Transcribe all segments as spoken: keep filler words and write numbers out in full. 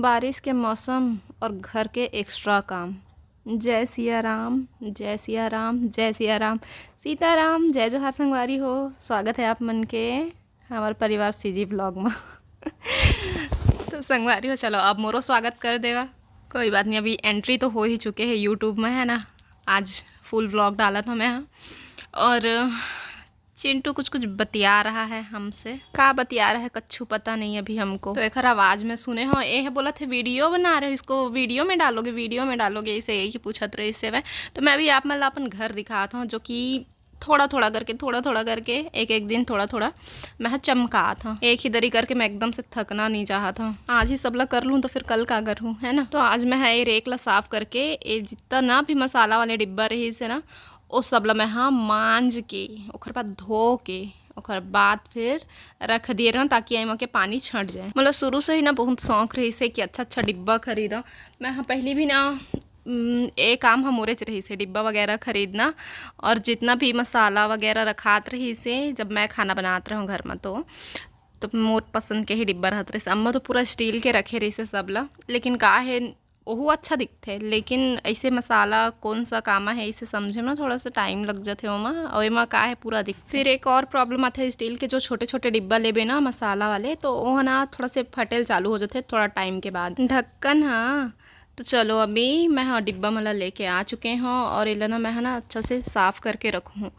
बारिश के मौसम और घर के एक्स्ट्रा काम। जय सिया राम, जय सिया राम, जय सिया राम, सीताराम, जय जोहार संगवारी हो। स्वागत है आप मन के हमारे परिवार सीजी ब्लॉग में। तो संगवारी हो, चलो अब मोरो स्वागत कर देवा। कोई बात नहीं, अभी एंट्री तो हो ही चुके हैं यूट्यूब में, है ना। आज फुल व्लॉग डाला था मैं। और चिंटू कुछ कुछ बतिया रहा है हमसे। का बतिया रहा है, कच्छु पता नहीं अभी हमको। तो एकर आवाज में सुने हो, ए है बोलत है, "वीडियो बना रहे हो, इसको वीडियो में डालोगे, वीडियो में डालोगे?" इसे यही पूछत रहे इससे मैं। तो मैं अभी आप मतलब अपन घर दिखाता हूँ, जो कि थोड़ा थोड़ा करके, थोड़ा थोड़ा करके, एक एक दिन थोड़ा थोड़ा मैं चमकात हूँ। एक ही दरी करके मैं एकदम से थकना नहीं चाहत हूँ। आज ही सबला कर लूँ तो फिर कल का करूँ, है ना। तो आज मैं है ये रेक ला साफ करके, ये जितना ना भी मसाला वाले डिब्बा रही से ना, ओ सब ला मैं हा मांज के, ओकर बाद धो के, ओकर बाद फिर रख दिए रहूँ, ताकि एमा के पानी छंट जाए। मतलब शुरू से ही ना बहुत शौक रही से कि अच्छा अच्छा डिब्बा खरीदा। मैं हा पहली भी ना, उम, ए काम ह मोरे च रही से, डिब्बा वगैरह खरीदना और जितना भी मसाला वगैरह रखात रही से, जब मैं खाना बनात रहूँ घर में तो, तो मोर पसंद के ही डिब्बा रहत रही से। अम्मा तो पूरा स्टील के रखे रही से सब ला, लेकिन का है, ओहू अच्छा दिखथे, लेकिन ऐसे मसाला कौन सा काम है, इसे समझे में थोड़ा सा टाइम लग जाथे ओमा, और एमा का है पूरा दिख। फिर एक और प्रॉब्लम आथे, स्टील के जो छोटे छोटे डिब्बा लेबे ना मसाला वाले, तो वो ना थोड़ा से फटेल चालू हो जाथे थोड़ा टाइम के बाद। ढक्कन, हाँ। तो चलो, अभी मैं हा डिब्बा मला लेके आ चुके हूँ और एला ना मैं हा ना अच्छा से साफ करके रखूँ।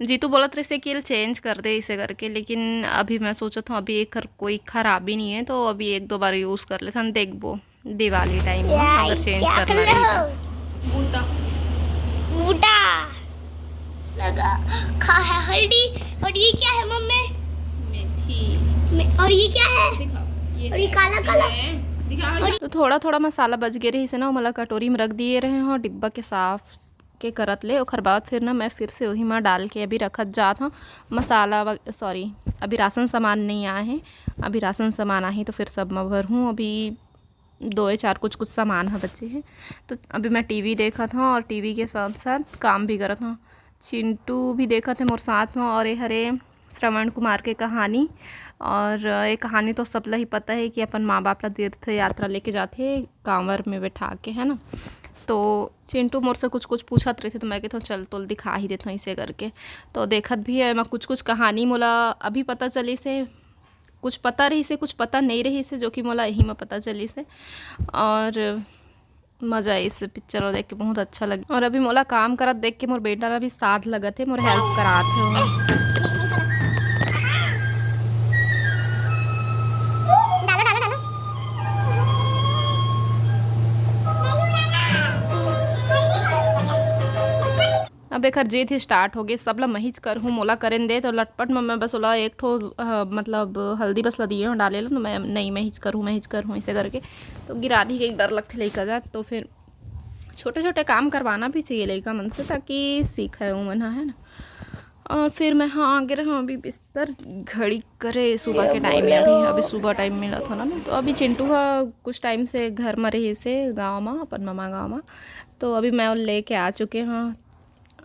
जीतू बोलत रहिसे कि एला चेंज कर दे इसे करके, लेकिन अभी मैं सोचत हूँ अभी एकर कोई खराबी नहीं है, तो अभी एक दो बार यूज़ कर लेथन, देखबो दिवाली टाइम में अगर चेंज करना रही तो। बूटा। बूटा लगा खा है हल्दी। और ये क्या है मम्मी? मेथी। मे-, और ये क्या है? दिखाओ, ये और ये क्या है? काला काला। ये है। दिखाओ, और ये तो थोड़ा थोड़ा मसाला बच गए रही से ना, ओमला कटोरी में रख दिए रहे हो डिब्बा के साफ के करत ले। ओकर बाद फिर ना मैं फिर से वही में डाल के अभी रखत जात हूँ मसाला, सॉरी, अभी राशन सामान नहीं आए हैं, अभी राशन सामान आही तो फिर सब में भरहूँ। अभी दो या चार कुछ कुछ सामान ह बचे हे। तो अभी मैं टीवी देखत हूँ और टीवी के साथ साथ काम भी करत हूँ। चिंटू भी देखत हे मोर साथ में, और ये हरे श्रवण कुमार के कहानी। और ये कहानी तो सबला ही पता है कि अपन माँ बाप ला तीर्थ यात्रा लेके जाथे कांवर में बैठा के, है ना। तो चिंटू मोर से कुछ कुछ पूछत रहिथे, तो मैं कहत हूँ चल तोल दिखा ही देत हूँ इसे करके। तो देखत भी है, एमा कुछ कुछ कहानी मोला अभी पता चली से, कुछ पता रही से, कुछ पता नहीं रही से, जो कि मोला यही में पता चली से। और मज़ा आइस पिक्चर ला देख के, बहुत अच्छा लगे। और अभी मोला काम करत देख के मोर बेटा ला भी साथ लगत हे, मोर हेल्प करात हे ओमन। अब एकर जेद ही स्टार्ट हो गे, सबला महिच करहूँ, मोला करेन दे। तो लटपट में मैं बस ओला एक ठो, अ, मतलब हल्दी बस ला दिए हूँ डाले ला, तो मैं नहीं, महिच करहूँ, महिच करहूँ इसे करके। तो गिरा दी के एक डर लगथे लइका जात, तो फिर छोटे छोटे काम करवाना भी चाहिए लइका मन से, ताकि सीखे ओमन ह, है ना। और फिर मैं हाँ आगे रहूँ अभी बिस्तर घड़ी करे सुबह के टाइम में, अभी अभी सुबह टाइम मिला था ना, तो अभी चिंटू हा कुछ टाइम से घर में रही से गाँव में, अपन ममा गाँव में, तो अभी मैं लेके आ चुके हूँ।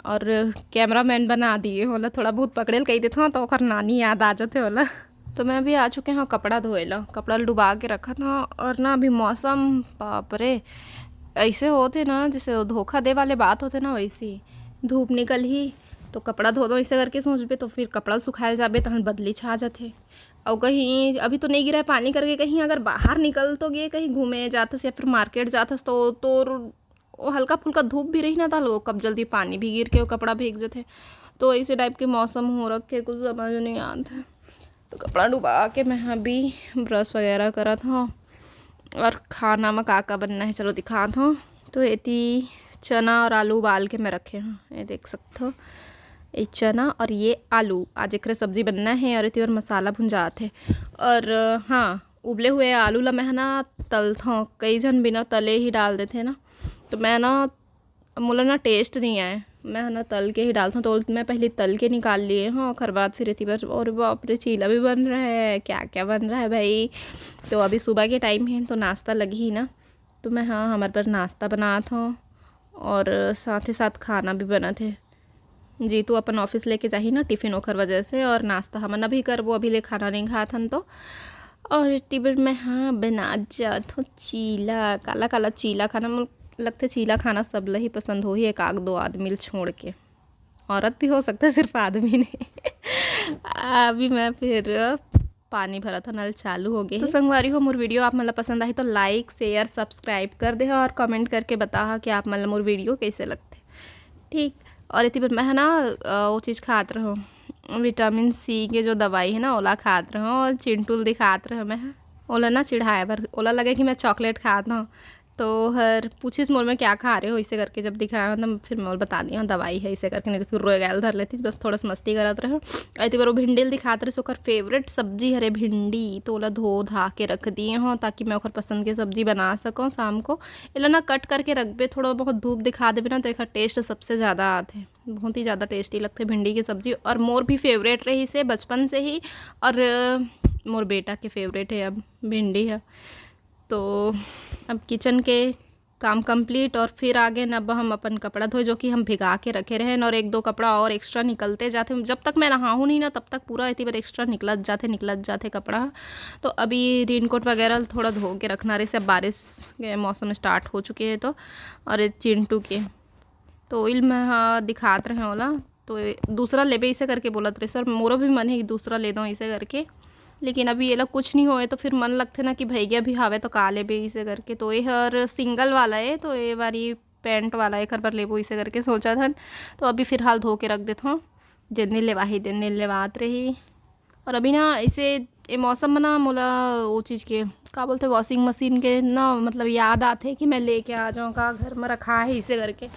और कैमरा मैन बना दिए हो ला, थोड़ा बहुत पकड़े ल कही देत हूँ तो ओकर नानी याद आ जाते होला। तो मैं अभी आ चुके हूँ कपड़ा धोए ला, कपड़ा ल डुबा के रखत हूँ। और ना अभी मौसम बाप रे ऐसे होते ना, जैसे वो धोखा दे वाले बात होते ना, वैसे ही धूप निकल ही तो कपड़ा धो दो इसे करके सोचबे, तो फिर कपड़ा सुखाए जाबे तहन बदली छा जाथे। और कहीं अभी तो नहीं गिरा है पानी करके, कहीं अगर बाहर निकल तो गए कहीं घूमे जाथस या फिर मार्केट जाथस, तो तोर वो हल्का फुल्का धूप भी रही ना, तो कब जल्दी पानी भी गिर के वो कपड़ा भीग जाथे। तो ऐसे टाइप के मौसम हो रखे, कुछ समझ नहीं आत है। तो कपड़ा डुबा के मैं अभी ब्रश वगैरह करत हूँ। और खाना में का का बनना है, चलो दिखात हूँ। तो एती चना और आलू उबाल के मैं रखे हूँ, ये देख सकते हो, ये चना और ये आलू, आज एकरे सब्जी बनना है। और एती और मसाला भुंजात है। और हाँ, उबले हुए आलू ला मैं ह ना तलथौं, कई झन बिना तले ही डाल देथे ना, तो मैं ना, मोला ना टेस्ट नहीं आए, मैं ह ना तल के ही डालथौं। तो मैं पहले तल के निकाल लिए हूँ, ओकर बाद फिर एती बर, और बाप रे, चीला भी बन रहा है, क्या क्या बन रहा है भाई। तो अभी सुबह के टाइम है तो नाश्ता लगी ही ना, तो मैं हाँ हमारे बर नाश्ता बनात हूँ और साथ ही साथ खाना भी बनत है। जीतू अपन ऑफिस लेके जाही ना टिफिन, ओखर वजह से, और नाश्ता हमन अभी करबो, अभी ले खाना नहीं खात हन तो। और एती बर मैं, हाँ, बनात जात हों चीला। काला काला चीला खाना, मोला लगथे चीला खाना सबला ही पसंद होही, एक आध दो आदमी ल छोड़ के। औरत भी हो सकता है, सिर्फ आदमी नहीं। अभी मैं फिर पानी भरत हों, नल चालू हो गे तो हे। संगवारी हो, मोर वीडियो आप मन ला पसंद आही तो like, share, subscribe कर देहा और comment करके बताहा कि आप मन ला मोर वीडियो कैसे लगथे। ठीक, और एती बर मैं ह ना, अ, वो चीज़ खात रहूँ, विटामिन सी के जो दवाई है ना, ओला खात रहूँ और चिंटू ल दिखात रहूँ मैं ह। ओला ना चिढ़ाए बर, ओला लगे कि मैं चॉकलेट खात हूँ, तो हर पूछिस मोर में क्या खा रहे हो, इसे करके जब दिखाया तो फिर मैं ओला बता दिया दवाई है, इसे करके, नहीं तो फिर रोए गायल धर लेती। बस थोड़ा सा मस्ती करत रहूँ। एती बर वो भिंडी ल दिखात रहिस, ओकर फेवरेट सब्जी हरे भिंडी, तो ओला धो धा के रख दिए हों ताकि मैं ओकर पसंद के सब्जी बना सकूँ शाम को। एला ना कट करके रखबे, थोड़ा बहुत धूप दिखा देबे ना, तो एकर टेस्ट सबसे ज़्यादा आथे। बहुत ही ज़्यादा टेस्टी लगथे भिंडी के सब्जी, और मोर भी फेवरेट रहिस हे बचपन से ही, और अ, मोर बेटा के फेवरेट है अब भिंडी है। तो अब किचन के काम कंप्लीट और फिर आगे न, अब हम अपन कपड़ा धोए, जो कि हम भिगा के रखे रहेन, और एक दो कपड़ा और एक्स्ट्रा निकलते जाथे। जब तक मैं नहाहूँ नहीं ना, तब तक पूरा एती बर एक्स्ट्रा निकलत जाथे, निकलत जाथे कपड़ा। तो अभी रेनकोट वगैरह थोड़ा धो के रखना रहिस, अब बारिश के मौसम स्टार्ट हो चुके हैं तो। और ये चिंटू के तो इल मैं ह दिखात रहे ओला, तो ए-, दूसरा लेबे इसे करके बोलत रहिस, और मोरो भी मन है कि दूसरा ले दो इसे करके, लेकिन अभी एला कुछ नहीं होए तो फिर मन लगथे ना कि भैया भी हावे तो का लेबे इसे करके। तो ये हर सिंगल वाला है, तो ये वाली पैंट वाला एकर बर लेबो इसे करके सोचत हन। तो अभी फिलहाल धो के रख देत हूँ, जेन दिन लेवाही तेन दिन लेवात रही। और अभी ना इसे ए मौसम में ना मोला वो चीज़ के का बोलथे, वॉशिंग मशीन के ना, मतलब, याद आथे कि मैं लेके आ जाऊँ का, घर में रखा है इसे करके।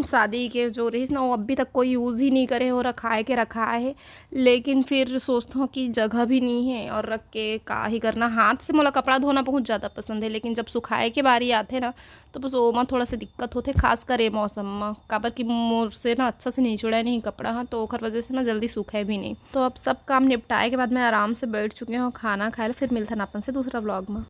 शादी के जो रहिस ना, वो अभी तक कोई यूज़ ही नहीं करे हो, रखाए के रखाए है। लेकिन फिर सोचत हूँ कि जगह भी नहीं है और रख के का ही करना। हाथ से मोला कपड़ा धोना बहुत ज़्यादा पसंद है, लेकिन जब सुखाए के बारी आथे ना, तो बस ओमा थोड़ा सा दिक्कत होथे, खास कर ए मौसम में, काबर कि मोर से ना अच्छा से निचोड़ा नहीं कपड़ा ह, तो ओखर वजह से ना जल्दी सूखे भी नहीं। तो अब सब काम निपटाए के बाद मैं आराम से बैठ चुके हूँ खाना खाए ला। फिर मिलथन अपन से दूसरा व्लॉग में।